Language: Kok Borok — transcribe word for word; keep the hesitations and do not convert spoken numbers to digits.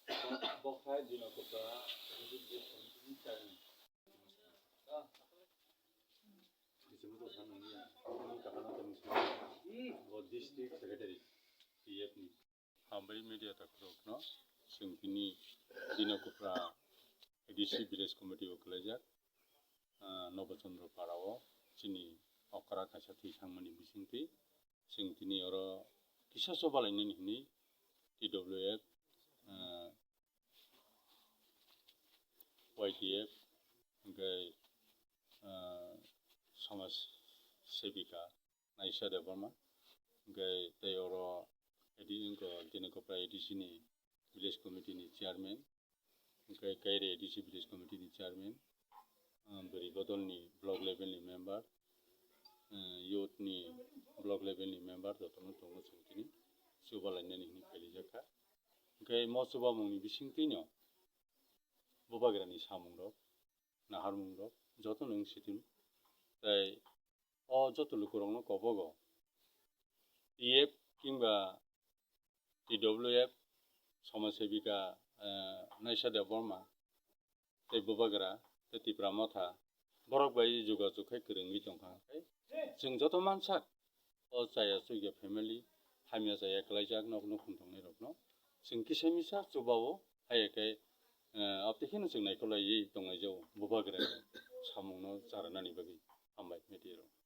Bo khai Dino Kopra Executive Committee ni chairman. Bo district secretary T F ni. Hambai media takhurokno, chwng tini Dino Kopra A D C Village Committee o kwlaijak, ah, Nobo Chandra Para o chini okra kaisa thwi thangmani bisingtwi chwng tini oro kisa chobalainani hwnwi T W F, ah, Y T F, hwnkhe, ah, Samaj Sevika Naisha Debbarma, hwnkhe tei oro A D C, wngkha Dino Kopra A D C ni Village Committee ni Chairman, hwnkhe Kaire A D C Village Committee ni Chairman, ah, Bwrwi Bodol ni Block Level ni Member, ah, Youth ni Block Level ni Member, jotono tongo chwng tini chubalainani hwnwi phailijak kha. Hwnkhe mo chubamungni bisingtwino Bubagrani samungrok, naharmungrok jotono wng sitwino. Tei o joto lukurokno kobogo T F kingba T W F Samaj Sevika, eh, Naisha Debbarma tei Bubagra tei Tipra Motha borok bai jogajog khai kwrwngwi tongkha, hwnkhe chwng joto mansak o chaya chukya family, hamya chaya kwlaijak nok nukhung tongnairokno chwng kisa misa chubao, haiya khe, eh, abotwi kheno chwng naikolaiwi tonglaijao Bubagrani samungno charanani bagwi. Hambai media rok.